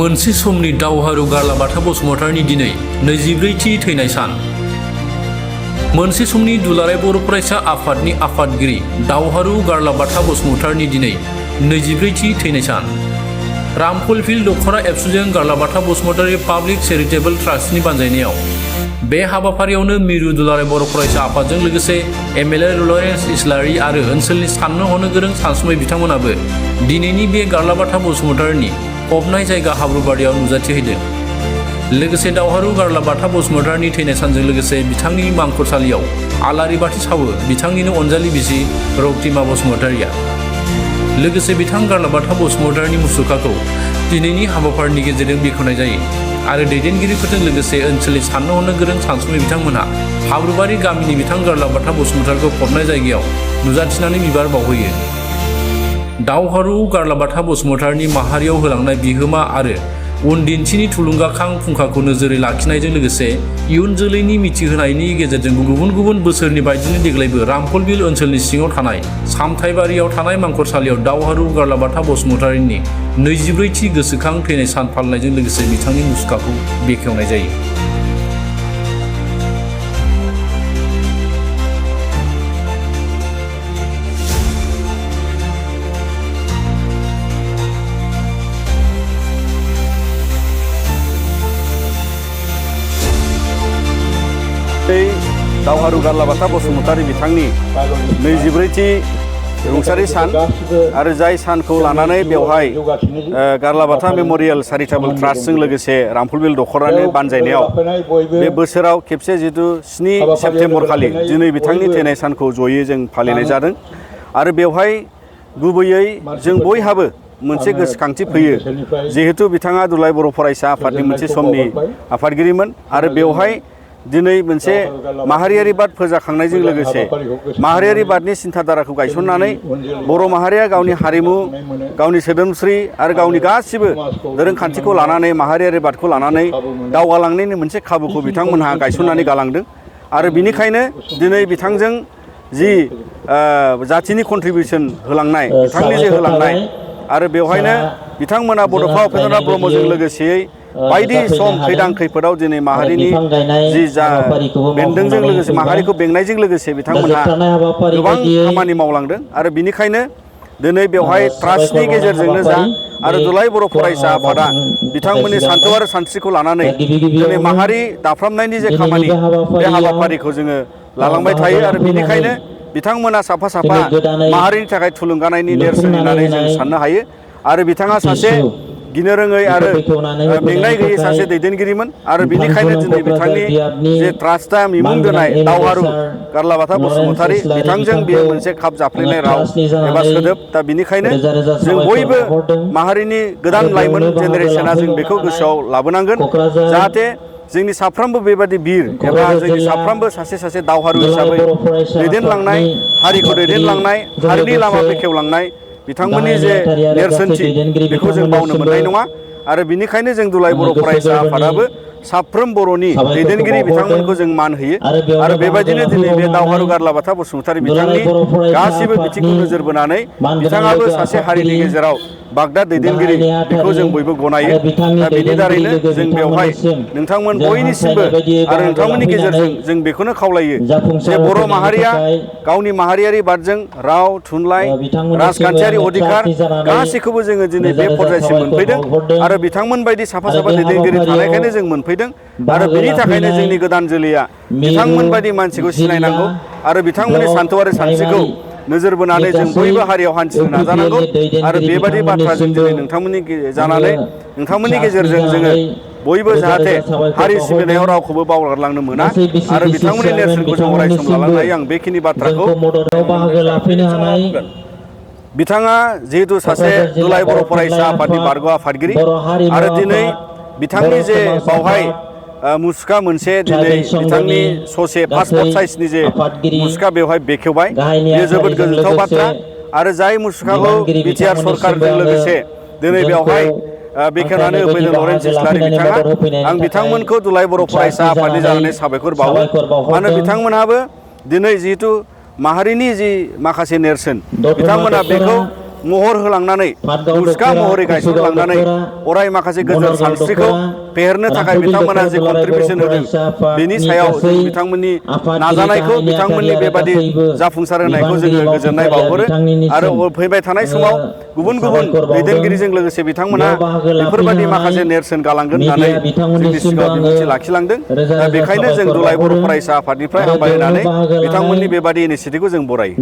मोनसे समनि दावहारु गारलाबाथा बसुमतारिनि दिनै 24थि थैनाय सान। मोनसे समनि दुलाराय बर' फरायसा आफादनि आफादगिरि दावहारु गारलाबाथा बसुमतारिनि दिनै 24थि थैनाय सान। रामफल फिल्ड दख'रा एबसुजों गारलाबाथा बसुमतारि पाब्लिक चेरिटेबल ट्रास्टनि बानजायनायाव बे हाबाफारियावनो मिरु दुलाराय बर' फरायसा आफादजों लोगोसे एमएलए लरेन्स इस्लारि आरो ओनसोलनि साननो हनो गोरों सानसुमै बिथांमोनाबो दिनैनि बे गारलाबाथा बसुमतारिनि फबनाय जायगा हाब्रुबारियाव नुजाथिहैदों। लोगोसे दावहारु गारलाबाथा बसुमतारिनि थैनाय सानजों लोगोसे बिथांनि मांखरसालियाव आलारि बाथि सावो बिथांनिनो अनजालि बिसि रक्तिमा बसुमतारिया। लोगोसे बिथां गारलाबाथा बसुमतारिनि मुसुखाखौ दिनैनि हाबाफारिनि गेजेरजों बेखेवनाय जायो आरो दैदेनगिरिफोरजों लोगोसे ओनसोलनि साननो हनो गोरों सानसुमै बिथांमोनहा हाब्रुबारि गामिनि बिथां गारलाबाथा बसुमतारिखौ फबनाय जायगायाव नुजाथिनानै बिबार बावहोयो। दावहारु गारलाबाथा बसुमतारिनि माहारियाव होलांनाय बिहोमा आरो उनदिन्थिनि थुलुंगाखां फुंखाखौ नोजोरै लाखिनायजों लोगोसे इयुन जोलैनि मिथिहोनायनि गेजेरजों गुबुन गुबुन बोसोरनि बायदिनो देग्लायबो रामफल बिल ओनसोलनि सिङाव थानाय सामथाइबारियाव थानाय मांखरसालियाव दावहारु गारलाबाथा बसुमतारिनि 24थि गोसोखां थैनाय सान फालिनायजों लोगोसे बिथांनि मुसुखाखौ बेखेवनाय जायो। दावहारु गारलाबाथा बसुमतारि बिथांनि 24थि रुंसारि सान आरो जाय सानखौ लानानै बेवहाय गारलाबाथा मेम'रियेल चेरिटेबल ट्रास्टजों लोगोसे रामफलबिल दख'रानि बानजायनायाव बे बोसोराव खेबसे जितु 7 सेप्तेम्बर खालि दिनै बिथांनि थैनाय सानखौ जयै जों फालिनाय जादों आरो बेवहाय गुबैयै जों बयहाबो मोनसे गोसोखांथि फैयो जिहेतु बिथाङा दुलाराय बर' फरायसा आफादनि मोनसे समनि आफादगिरिमोन आरो बेवहाय दिनै मोनसे माहारियारि बाद फोजाखांनायजों लोगोसे माहारियारि बादनि सिन्थाधाराखौ गायसननानै बर' माहारिया गावनि हारिमु गावनि सोदोमस्रि आरो गावनि गासिबो दोरोंखान्थिखौ लानानै माहारियारि बादखौ लानानै दावगालांनायनि मोनसे खाबुखौ बिथांमोनहा गायसननानै गालांदों आरो बिनिखायनो दिनै बिथांजों जि जाथिनि कन्ट्रिबिउसन होलांनाय बिथांनि जे होलांनाय आरो बेवहायनो बिथांमोना बड'फा उपेन्द्रनाथ ब्रह्मजों लोगोसेयै बायदि सम खैदां खैफोदाव दिनै माहारिनि जि जा बेन्दोंजों लोगोसे माहारिखौ बेंनायजों लोगोसे बिथांमोनहा गोबां खामानि मावलांदों आरो बिनिखायनो दिनै बेवहाय ट्रास्टनि गेजेरजोंनो जा आरो दुलाराय बर' फरायसा आफादा बिथांमोननि सान्थौ आरो सानस्रिखौ लानानै दिनै माहारि दाफ्रामनायनि जे खामानि बे हाबाफारिखौ जोङो लालांबाय थायो आरो बिनिखायनो बिथांमोना साफा साफा माहारिनि थाखाय थुलुंगानायनि नेरसोन होननानै जों साननो हायो आरो बिथाङा सासे गिनो रोङै आरो मेंनाय गैयै सासे दैदेनगिरिमोन आरो बिनिखायनो दिनै बिथांनि जे ट्रास्टआ बिमुं दोननाय दावहारु गारलाबाथा बसुमतारि बिथांजों बेयो मोनसे खाब जाफ्लेनाय राव एबा सोदोब दा बिनिखायनो जों बयबो माहारिनि गोदान लाइमोन जेनेरेसना जों बेखौ गोसोआव लाबोनांगोन जाहाथे जोंनि साफ्रोमबो बेबादि बिर एबा जोंनि साफ्रोमबो सासे दावहारु हिसाबै दैदेनलांनाय हारिखौ दैदेनलांनाय हारिनि लामा बेखेवलांनाय बिथांमोननि जे नेरसोनथि बेखौ जों बावनो मोननाय नङा आरो बिनिखायनो जों दुलाराय बर' फरायसा आफादाबो साफ्रोम बर'नि दैदेनगिरि बिथांमोनखौ जों मान होयो आरो बेबायदिनो दिनै बे दावहारु गारलाबाथा बसुमतारि बिथांनि गासिबो बिथिंखौ नोजोर बोनानै बिथाङाबो सासे हारिनि गेजेराव बागदाद दैदेनगिरि बेखौ जों बयबो गनायो दा बेनि दारैनो जों बेवहाय नोंथांमोन बयनिसिमबो आरो नोंथांमोननि गेजेरजों जों बेखौनो खावलायो जे बर' माहारिया गावनि माहारियारि बादजों राव थुनलाइ राजखान्थियारि अधिकार गासैखौबो जोङो दिनै बे पर्यायसिम मोनफैदों आरो बिथांमोन बायदि साफा दैदेनगिरि थानायखायनो जों मोनफैदों आरो बिनि थाखायनो जोंनि गोदान जोलैया बिथांमोन बायदि मानसिखौ सिनायनांगौ आरो बिथांमोननि सान्थौ आरो सानस्रिखौ नोजोर बोनानै जों बयबो हारियाव हान्थिनो नाजानांगौ आरो बेबादि बाथ्राजों दिनै नोंथांमोननि गेजेरजों जोङो बयबो जाहाथे हारि सिबिनायाव रावखौबो बावगारलांनो मोना आरो बिथांमोननि नेरसोनखौ जों अरायसम लालांनो हायो आं बेखिनि बाथ्राखौ बिथाङा जिहेतु सासे दुलाराय बर' फरायसा आफादनि बारग' आफादगिरि आरो दिनै बिथांनि जे बावहाय मुसुखा मोनसे दिनै बिथांनि ससे पासपर्ट साइजनि जे मुसुखा बेवहाय बेखेवबाय बेयो जोबोद गोजोनथाव बाथ्रा आरो जाय मुसुखाखौ बिटिआर सरकारजों लोगोसे दिनै बेवहाय बेखेवनानै होफैदों लरेन्स इस्लारि बिथाङा। आं बिथांमोनखौ दुलाराय बर' फरायसा आफादनि जानानै साबायखर बावो। मानो बिथांमोनहाबो दिनै जिहेथु माहारिनि जि माखासे नेरसोन बिथांमोना बेखौ महर होलांनानै मुसुखा महरै गायसनलांनानै अराय माखासे गोजोर सानस्रिखौ फेहेरनो थाखाय बिथांमोना जे कन्ट्रिबिउसन होदों बेनि सायाव जों बिथांमोननि नाजानायखौ बिथांमोननि बेबादि जाफुंसार होनायखौ जोङो गोजोननाय बावहरो आरो फैबाय थानाय समाव गुबुन गुबुन दैदेनगिरिजों लोगोसे बिथांमोनहा बेफोरबायदि माखासे नेरसोन गालांगोन होननानै जोंनि सिगाङाव बिबुंथि लाखिलांदों। दा बेखायनो जों दुलाराय बर' फरायसा आफादनिफ्राय हामबाय होननानै बिथांमोननि बेबादि इनिसियेटिभखौ जों बरायो।